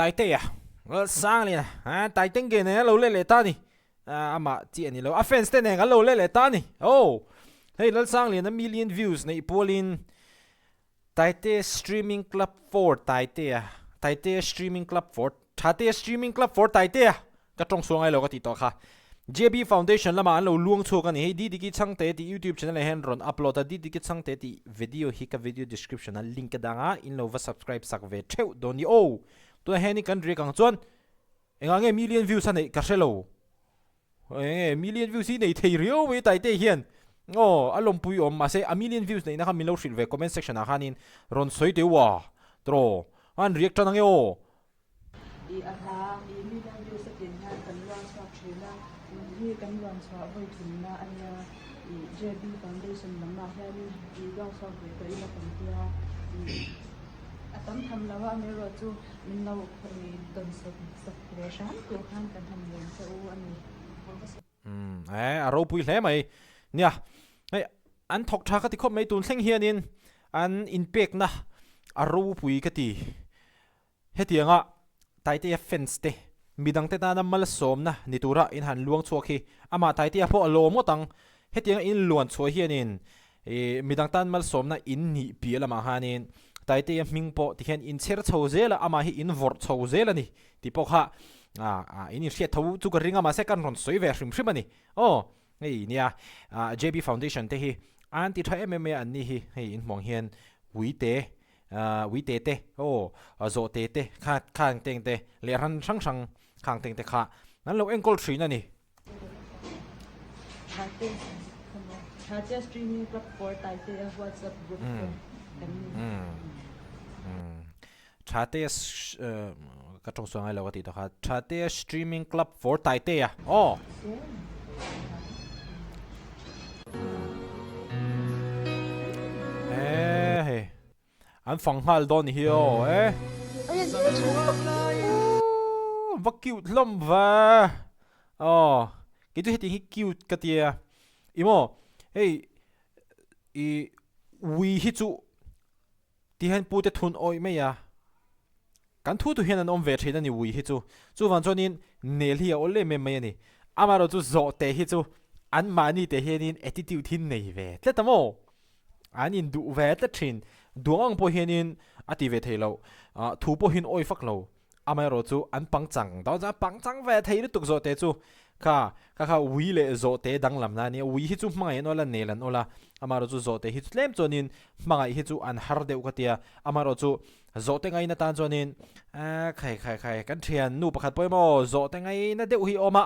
Taitea Lalsangliana a Taitenge nen an lo let leh ta a ni. Amah chiah a ni lo, a fans te nen kan lo let leh ta a ni. Aw hei Lalsangliana million views neih pualin Taitea Streaming Club for Taitea Taitea Streaming Club for Thatea Streaming Club for Taitea Ka tawng sual ngai lo ka tih tawh kha. JB Foundation lamah an lo luang chhuak a ni. Hei Didiki Chhangte tih YouTube channel ah hian rawn upload a, Didiki Chhangte tih video hi ka video description a link a dang a, in lo va subscribe sak ve theuh dawn ni aw. Tunah hian i kan riak ang chuan engah nge million views a neih ka hre lo. Enge million views hi nei thei riau mai Taite hian aw a lawmpui awm mahse a million views neihna kha min lo hrilh ve comment section ah khanin rawn sawi teh u a tawh an react tan ange aw. I a hla i million views a tin hian kan luang chhuak thin a, tun hi kan luang chhuah vawi thumna a nia i JB Foundation lamah hianin i luang chhuak ve tawh ila kan tia i a tam tham lo a amaherawh chu min lo i dawn sawp sawp ve hram tur khan kan han leng che u a ni. Umm e a ropui hle mai nia hei an thawk tha ka ti khawp mai tun thleng hianin an inpekna a ropui ka ti. Hetianga Taitea fans te midangte tana malsawmna ni tura in han luang chhuak hi amah Taitea pawh a lawm ngawt ang. Hetianga in luan chhuah hianin ih midang tan malsawmna in nih piah lamah khanin Taitea hming pawh tikhian in chher chho zel a, amah hi in vawrh chho zel a ni tih pawh kha ah in inhriat tho chu ka ring a mahse kan rawn sawi ve hrim hrim a ni. Aw hei nia JB Foundation te hi an ti tha em em mai a an ni hi hei in hmuh ang hian uite Ui te te aw zawh te te kha khang teng te leh ran hrang hrang khang teng te kha an lo enkawl thin a ni. Thate streaming club for Taite a WhatsApp group te kan ni. Thate ka tawng sual ngai lo ka tih tawh kha Thate streaming club for Taite a aw. E hei an fang nghal dawn ni hi aw e va cute hlawm va aw kei chu heti hi cute ka tia i maw hei i ui hi chu Ti hian pute thun awih mai a, kan thu tu hian an awm ve thin a ni ui hi chu. Chuvang chuanin nel hi a awl em em mai a ni. Amaherawhchu chu zawhte hi chu anmahni te hianin attitude hi nei ve tlat a maw? An induh ve tlat thin. Duang ang pawh hianin a ti ve thei lo. Thu pawh hian awih fak lo. Amaherawhchu chu an pangchang dawn chuan pangchang ve thei lutuk zawhte chu kha kha kha ui leh zawhte danglamna a nia. Ui hi chu hmangaih an awl a, nel an awl a, amaherawhchu zawhte hi chu tlem chuanin hmangaih hi chu an har deuh ka tia. Amaherawhchu zawhte ngaina tan chuanin eh khai khai khai kan thian nu pakhat pawh emaw zawhte ngaina deuh hi a awm a,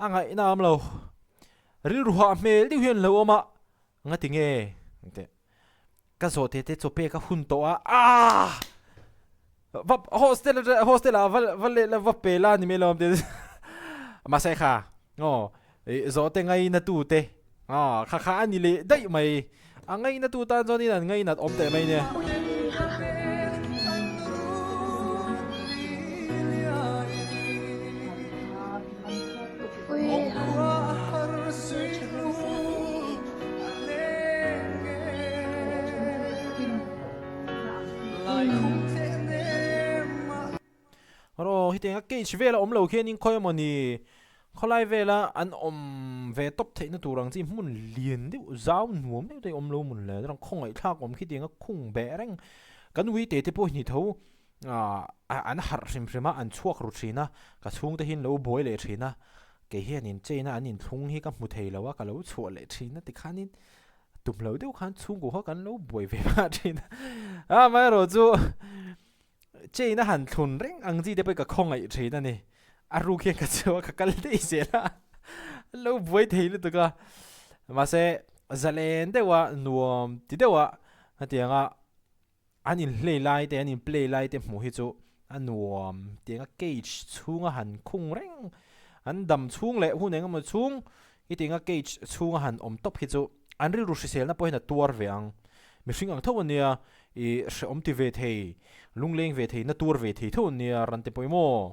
a ngaihna a awm lo. Rilru hah hmel deuh hian lo awm a, ngati nge teh. Ka zawhte te chaw pek a hun tawh a, aah! Va hostel atang hostel ah va va leh la va pe la ni mai lo te mahse kha aw ih zawhte ngaina tu te aw kha kha a ni leh daih mai a ngaina tu tan chuan in an ngainat awm teh mai nia. Rawh hetiang a cage vel a awm lo khianin khawi emawni khawlai vela an awm ve tawp theihna tur ang chi hmun lian deuh zau nuam deuh te awm lo mun le khawngaih thlak awm khitiang a khung beh reng kan ui te te pawh hi ni tho. Ahh an harh hrim hrim a, an chhuak ru thin a, ka chhungte hi an lo buai leh thin a, kei hian in chain a an inthlung hi ka hmu thei lo a, ka lo chhuah leh thin a tikhanin tum lo deuh khan chhungkaw kha kan lo buai ve mah thin a, amaherawh chu chain a han thlun reng ang chi te pawh hi ka khawngaih thin a ni, a ruk hian ka chhuah a ka kal daih zel a, an lo buai thei lutuk a, mahse zalen deuh a nuam ti deuh a hetiang a. An inhlei lai te, an in play lai te hmuh hi chu a nuam tiang a cage chhunga han khung reng, an dam chhung leh hun eng emaw chhung i tiang a cage chhunga han awm tawp hi chu an rilru hriselna pawhin a tuar ve ang. Mihring ang tho ania i hrehawm ti ve thei, lungleng ve thei, na tuar ve thei tho ania ran te pawimawh.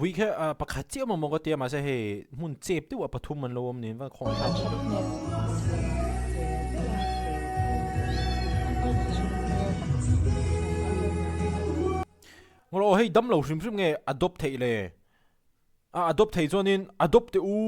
Ui kha pakhat chiah awm ang ka tia mahse hei hmun chep deuh ah pathum an lo awm niin va khawngaih thlak awm deuh. Ngawr aw hei dam lo hrim hrim nge adopt theih le a adopt theih chuanin adopt teh u.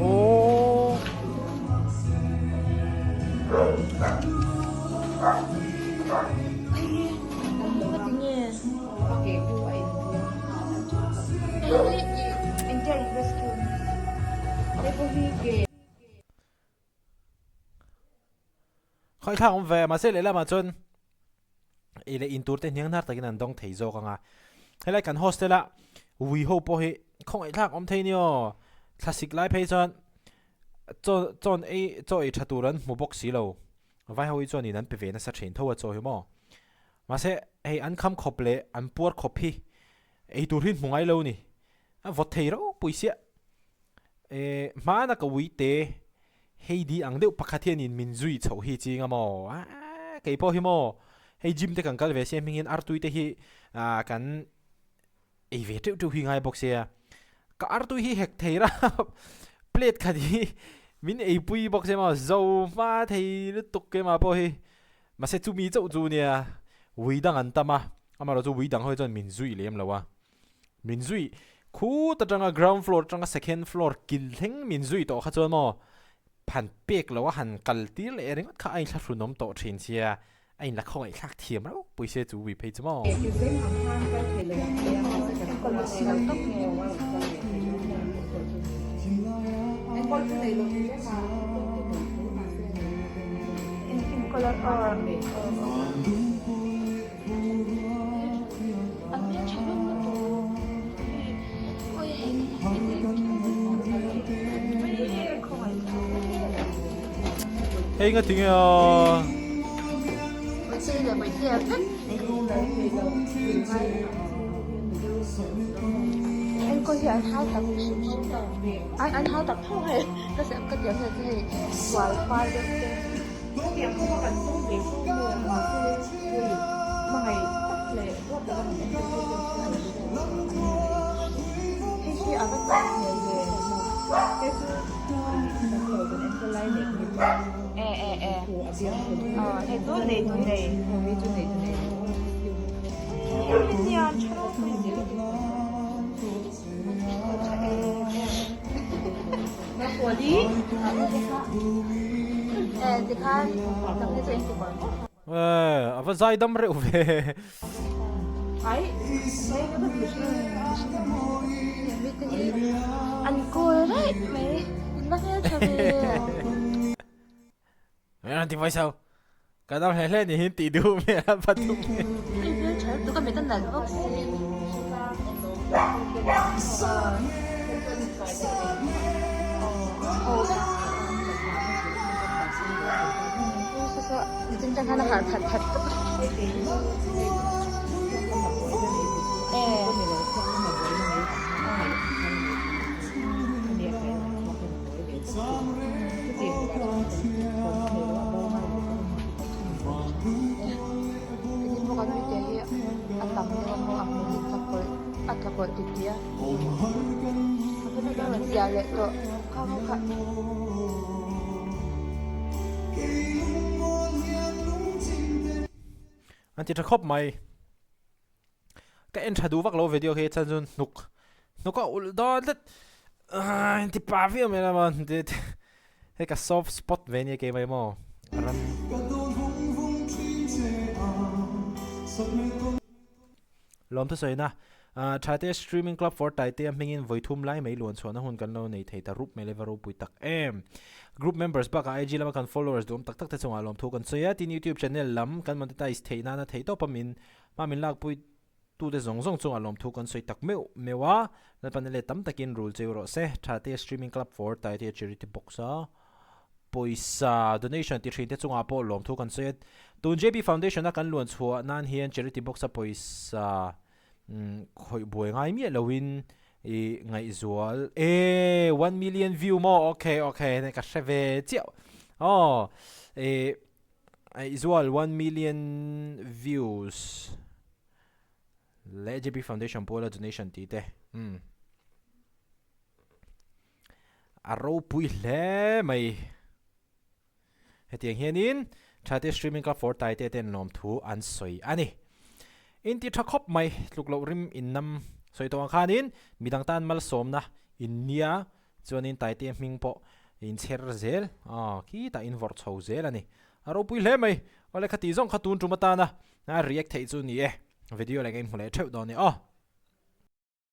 Aww. Khawi thlak awm ve mahse lehlamah chuan ei leh in tur te hniang hnar takin an dawng thei zawk ang a helai kan hostel a ui ho pawh hi khawngaih thlak awm thei nia aw thlasik lai phei chuan chaw chaw an ei chaw ei tha tur an hmu bawk si lo vai ho hi chuan in an pe ve nasa thin tho a chaw hi maw mahse hei an kham khawp leh an puar khawp hi ei tur hi hmu ngai lo a ni a vawt thei ropui siah eh hmana ka ui te Heidi ang deuh pakhat hianin min zui chhoh hi ching a maw? Aaa kei pawh hi maw? Hei gym te kan kal ve sia hmingin artui te hi aaa kan ei ve teuh teuh hi ngai bawk sia. Ka artui hi hek thei rap plate khat hi min eipui bawk sia maw? Zo hma thei lutuk keimah pawh hi. Mahse chumi chauh chu nia ui dang an tam a, amaherawhchu ui dang ho hi chuan min zui lem lo a. Min zui khut atanga ground floor atanga second floor kil thleng min zui tawh kha chuan maw han pek lo a han kal tir leh ringawt kha a inthlahrun awm tawh thin sia a inla khawngaih thlak thiam reuh pui se chu ui phei chu maw. Hei nga tinge a. A va zai dam reuh ve. An kawl raih mai an va hmel tha ve. An ti vawi so. Ka dam hle hle ni hi tih duh hmel a va tum ve. Hei hmel tha lutuk a mit a nalh bawk si. An ti tha khawp mai. Ka en tha duh vak lo video khi chan chu hnuk hnuk a ulh dawn tlat in ti pa viau mai lama hei ka soft spot ve ania keimah hi maw ram. Lawmthu sawina, Thate Streaming Club for Taitea hmingin vawi thum lai mai luan chhuahna hun kan lo nei thei ta rup mai le va ropui tak em. Group members bakah IG lama kan followers duhawm tak tak te chungah lawmthu kan sawi a, tin YouTube channel lam kan monetize theih nana theih tawpa min hma min lakpui tute zawng zawng chungah lawmthu kan sawi tak meuh meuh a, Lalpan let tam takin rul cheu rawh se. Thate Streaming Club for Taitea Charity Box a pawisa donation ti thin te chungah pawh lawmthu kan sawi a. Tun JB Foundation a kan luan chhuah nan hian charity box a pawisa khawih buai ngai miah loin i ngaihzual e one million view maw okay okay ka hre ve chiah aw e ngaihzual one million views leh JB Foundation pawla donation tih te umm. A ropui hle mai. Hetiang hianin Thate Streaming Club for Taite ten lawmthu an sawi a ni. Inti tha khawp mai, tluk loh rim in nam sawi tawh ang khanin midang tan malsawmna in nia chuanin Taite hming pawh in chher zel a, khitah in vawrh chho zel a ni. A ropui hle mai. Awle khati zawng kha tun tum atana react theih chu ni e. Video leh ka inhmu leh theuh dawn e aw.